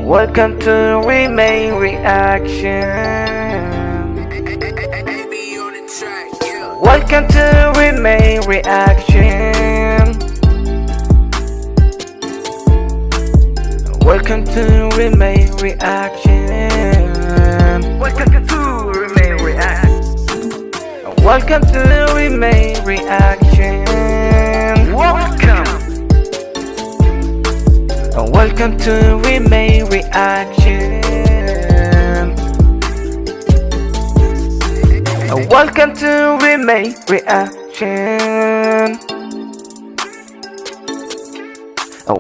Welcome to Remake Reaction. Welcome to Remake Reaction. Welcome to Remake Reaction. Welcome to Remake Reaction. Welcome to Remake Reaction. Welcome. Welcome to Remake Reaction. Welcome to Remake Reaction.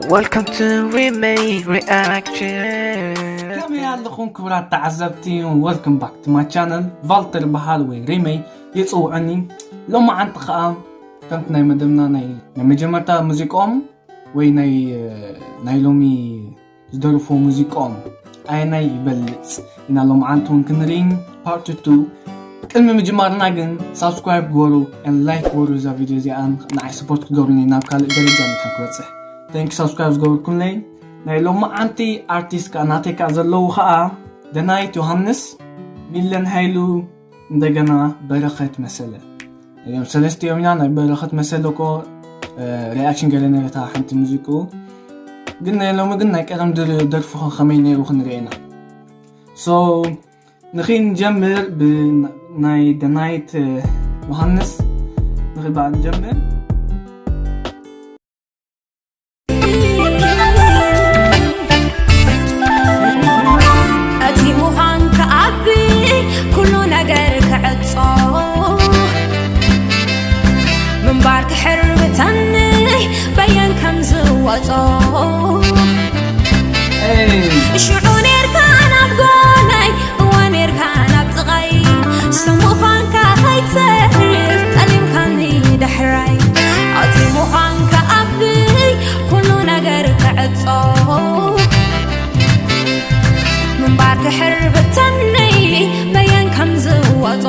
Welcome to Remake Reaction. ከመይ ኣለኹም ክቡራት ተዓዘብቲ? Welcome back to my channel. ቫልተር በሃል ወይ ሪመይ ይጽውዑኒ። ሎማዓንቲ ከኣ ከምቲ ናይ መደብና ናይ ናይ መጀመርታ ሙዚቃኦም ወይ ናይ ናይ ሎሚ ዝደርፎ ሙዚቃኦም ኣየናይ ይበልጽ ኢና ሎማዓንቲ እውን ክንርኢ። Part two። ቅድሚ ምጅማርና ግን ሳብስክራይብ ግበሩ and like ግበሩ እዛ ቪድዮ እዚኣ ንዓይ support ክትገብሩኒ ናብ ካልእ ደረጃ ንሕን ክበጽሕ። Thank you ሳብስክራይብ ዝገበርኩምለይ። ናይ ሎማዓንቲ ኣርቲስት ከኣ ናተይ ከኣ ዘለዉ ከኣ ደናይት ዮሃንስ፣ ሚለን ሃይሉ፣ እንደገና በረኸት መሰለ እዮም። ሰለስቲኦም ኢና። ናይ በረኸት መሰለ እኮ ሪኣክሽን ገለ ነረታ ሓንቲ ሙዚቁ ግን ናይ ሎሚ ግን ናይ ቀደም ድር- ደርፉ ከ ከመይ ነይሩ ክንርኢ ኢና። So ንኺድ ንጀምር ብናይ ደናይት ዮሃንስ ንኺድ በዓል ንጀምር። እቲ ምዃን ክኣቢ ኩሉ ነገር ክዕጾ ምንባር ክሕርብተኒ በየን ከም ዝወጾ ሽዑ ኔርካ ናብ ጎነይ እወ ኔርካ ናብ ጥቓይ ስም ምዃንካ ከይትተርፍ ጠሊምካኒ ዳሕራይ እቲ ምዃንካ ኣብይ ኩሉ ነገር ክዕጾ ምንባር ክሕርብተኒ በየን ከም ዝወጾ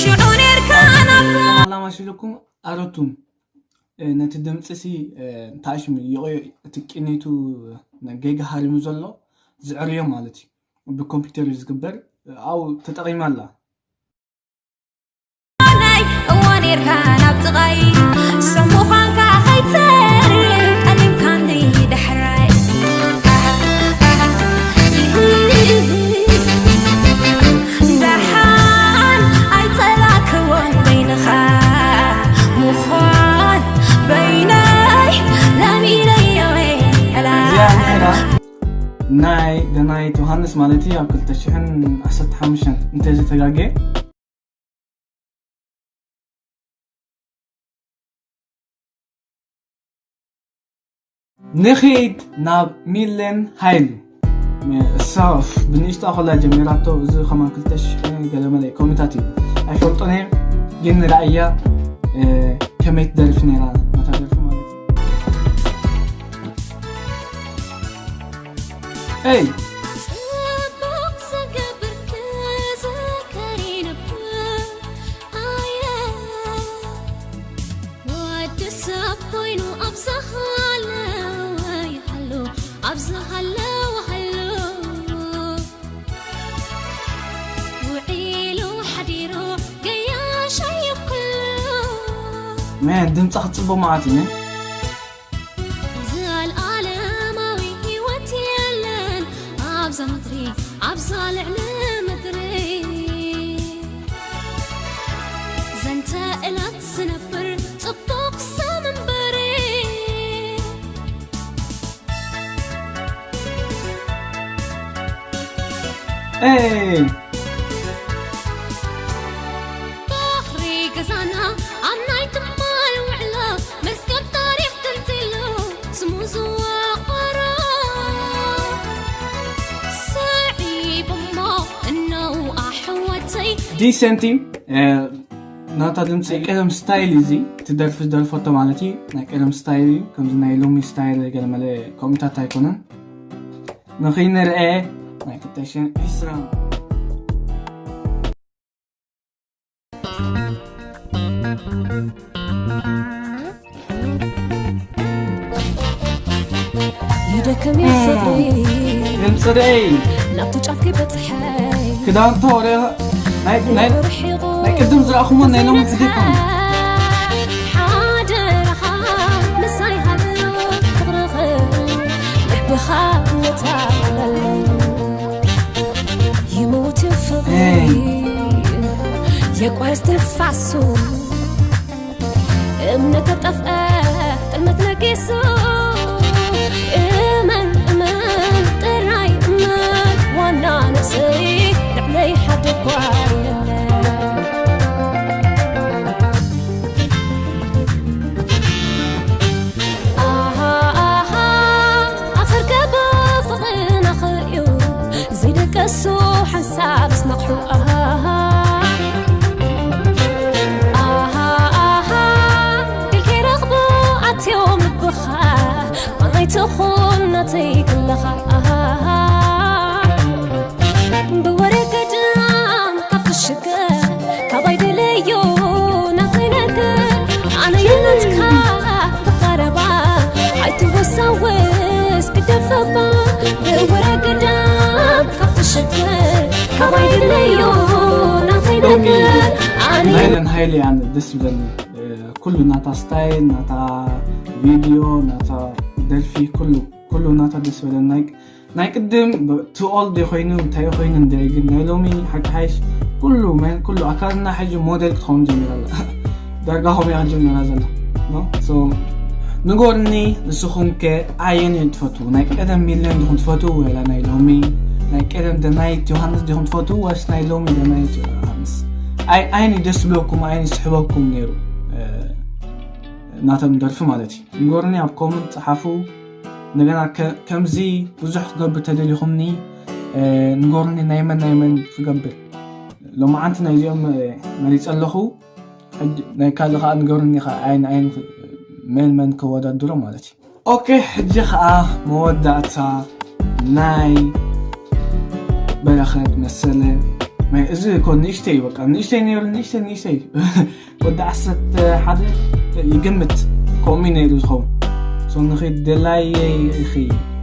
ሽዑ ኔርካ ናብ ኣላማሽልኩም ኣረቱም ነቲ ድምፂ ሲ ታሽም ይቕዮ እቲ ቅኒቱ ጌጋ ሃሪሙ ዘሎ ዝዕርዮ ማለት እዩ። ብኮምፒውተር እዩ ዝግበር። ኣብኡ ተጠቒማ ኣላ። እዋ ኔርካ ናብ ጥቓይ ሰብ ምዃንካ ከይትተርፍ ጠሊምካኒ ዳሕራይ ደሓን ኣይጸላክዎን በይንኻ ምዃን በይነይ ለሚነዮ እዚኣ እንተዳ ናይ ደናይት ዮሃንስ ማለት እዩ ኣብ ክልተ ሽሕን ዓሰርተ ሓሙሽተን እንተዘይተጋግየ ንኺድ ናብ ሚለን ሃይሉ እሳ ብንእሽቶ ኣኸላ ጀሚራቶ እዚ ከማን ክልተ ሽሕ ገለመለ ኮሚታት እዩ ኣይፈልጦን እየ ግን ራእያ ከመይ ትደርፍ ነራ ናታ ደርፊ ማለት እዩ Hey! መን ድምፂ ክትፅቦ ማለት እዩ ዘልኣለማዊ ህይወት የለን ኣብዛ ምድሪ ኣብዛ ልዕሊ ምድሪ ዘንተ እለት ዝነብር ፅቡቕ ሰብ እምበሪ Hey! ባሕሪ ገዛና ኣብ ናይ ትማል ውዕሎ መዝገብ ታሪኽ ተንቲሉ ስሙ ዝወቐሮ ስዒቡሞ እነው ኣሕወተይ ዲሰንቲ ናታ ድምፂ ቀደም ስታይል እዚ ትደርፊ ዝደርፈቶ ማለት እዩ ናይ ቀደም ስታይል እዩ ከምዚ ናይ ሎሚ ስታይል ገለመለ ከምታት ኣይኮነን ንኺንርአ ናይ ክልተ ሽሕን ዕስራን። ደክም እዩ ፍቕሪ ድምፂ ደይ ናብቲ ጫፍ ከይበፅሐ ክዳንቶ ወረ ናይ ናይ ናይ ቅድም ዝረኣኹሞ ናይ ሎሚ ትዝታ ሓደራኻ ምሳይ ሃብሎ ፍቕርኽ ልብኻ ወታለሎ ይሞት ፍቕሪ የቋስ ትንፋሱ እምነት ተጠፍአ ጥልመት ነጊሱ እመን እመን ጥራይ እመን ዋና ነፍሰይ ልዕለይ ሓደ እኳ የለ ኣሃ ኣሃ ኣፈር ገቦ ፍቕርና ክርእዩ ዘይደቀሱ ሓንሳብ ዝነቕሑ ኣሃ ኣሃ ኣሃ ኢልከይ ረኽቡ ኣትዮም ልብኻ ኣናይ ትኹን ናተይ ክለኻ ኣሃ ብወረ ገዳም ካብ ትሽገር ካባይ ደለዮ ናተይ ነገር ኣነ የነትካ ብቐረባ ኣይትወሳወስ ግደፈባ ብወረ ገዳም ካብ ትሽገር ካባይ ደለዮ ናተይ ነገር ኣነ ናይ ለን ሃይለ ያነ ደስ ይብለኒ ኩሉ ናታ ስታይል ናታ ቪድዮ ናታ ደርፊ ኩሉ ኩሉ ናታ ደስ ይብለኒ ናይ ናይ ቅድም ቱ ኦልድ ኮይኑ እንታይ ኮይኑ እንደ ግን ናይ ሎሚ ሓቂ ሓይሽ ኩሉ መን ኩሉ ኣካልና ሕጂ ሞዴል ክትኸውን ጀሚራ ኣላ ዳርጋ ከምኡ እያ ጀሚራ ዘላ no? So ንጎርኒ ንስኹም ከ ኣየን ትፈትዉ ናይ ቀደም ሚለን ዲኹም ትፈትዉ ወላ ናይ ሎሚ ናይ ቀደም ደናይት ዮሃንስ ዲኹም ትፈትዉ ወስ ናይ ሎሚ ደናይት ዮሃንስ ኣይ ኣይኒ ደስ ብለኩም ኣይኒ ስሕበኩም ነይሩ ናቶም ደርፊ ማለት እዩ ንጎርኒ ኣብ ኮመንት ጸሓፉ እንደገና ከምዚ ብዙሕ ክገብር ተደሊኹምኒ ንጎርኒ ናይ መን ናይ መን ክገብር ሎማዓንቲ ናይዚኦም መሪፀ ኣለኹ ናይ ካልእ ከዓ ንገሩኒ ከዓ ዓይን ዓይን መን መን ከወዳድሮ ማለት እዩ ኦኬ ሕጂ ከዓ መወዳእታ ናይ በረኸት መሰለ እዚ ኮ ንእሽተይ በቃ ንእሽተይ ነይሩ ንእሽተይ ንእሽተይ ወዲ ዓሰርተ ሓደ ይግምት ከምኡ ነይሩ ዝኸውን so ንኺድ ደላየይ ኢኺ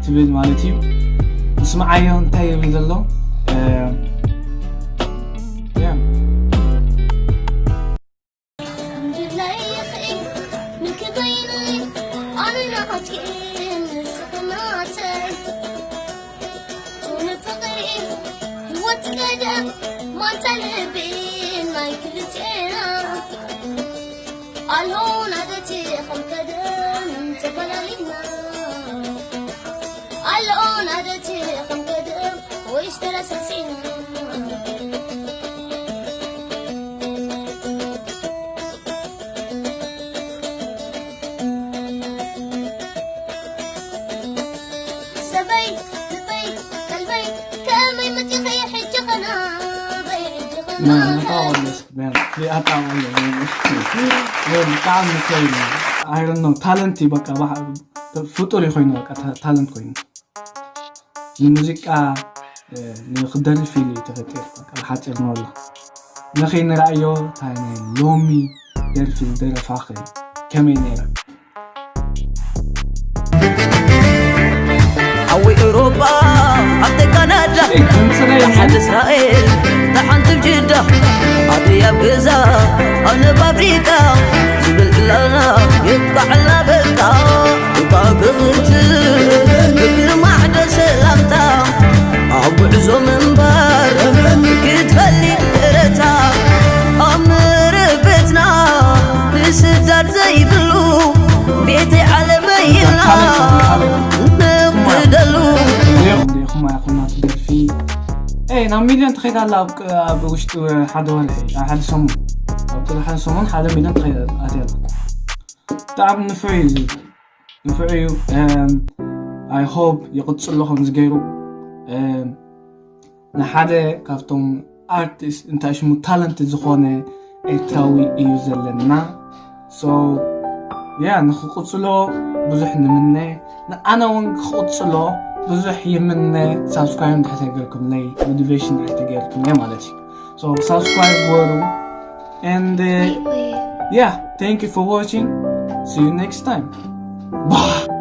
ትብል ማለት እዩ ንስምዓዮ እንታይ ይብል ዘሎ ምክበይኒ ኣነ ናዓትኪ ንስኺ ናተይ ቱን ፍቕሪ ህይወት ቀደም ማንታ ልቢ ናይ ክልቴና ኣልሆ ናደቲ ከም ቀደም ተፈላሊና ኣልሆ ናደቲ ከም ቀደም ወይስ ተረሳሲና ሰበይ ልበይ ከልበይ ከመይ መፂኸ ሕጂ ኸናበይ ሕጂ ኸናበይ ብጣዕሚ ኮይኑ ኣይረኖ ታለንት በቃ ፍጡር ኮይኑ ታለንት ኮይኑ ንሙዚቃ ንክደርፍ ኢሉ ተፈጢሩ ብሓፂር ንበሎ ንኸይንረኣዮ እንታይ ናይ ሎሚ ደርፊ ዝደረፋኸ ከመይ ነይራ ሓዊ ኤውሮጳ ኣብቲ ካናዳ ሓደ እስራኤል ተሓንቲ ብ ጅዳ ኣበይ ኣብ ገዛ ኣነ ብ ኣፍሪቃ ዝብል ዕላልና የብቃዕልና በቃ እባ ክኽብቲ ብማዕዶ ሰላምታ ኣብ ጉዕዞ ምንባር ክትፈልጥ ደረታ ኣብ መረበትና ንስዳድ ዘይብሉ ቤተይ ዓለመይ ኢልና ንቕደሉ ዲኹም ኣይኹና ትደርፊ ኤ ናብ ሚልዮን ትኸይድ ኣላ ኣብ ውሽጢ ሓደ ወርሒ ሓደ ሰሙን ኣብ ሓደ ሰሙን ሓደ ሚልዮን ትኸይድ ኣትያ ኣላ ብጣዕሚ ንፍዕ እዩ ዝብል ንፍዕ እዩ I hope ይቕፅሎ ከምዚ ገይሩ ንሓደ ካብቶም ኣርቲስት እንታይ ሽሙ ታለንት ዝኾነ ኤርትራዊ እዩ ዘለና so yeah ንክቕፅሎ ብዙሕ ንምነ ንኣነ እውን ክቕፅሎ ብዙሕ ይምነ ሳብስክራይብ እንድሕር ተገርኩምለይ ሞቲቬሽን እንድሕር ተገርኩምለይ ማለት እዩ so ሳብስክራይብ ግበሩ and uh, yeah thank you for watching see you next time bye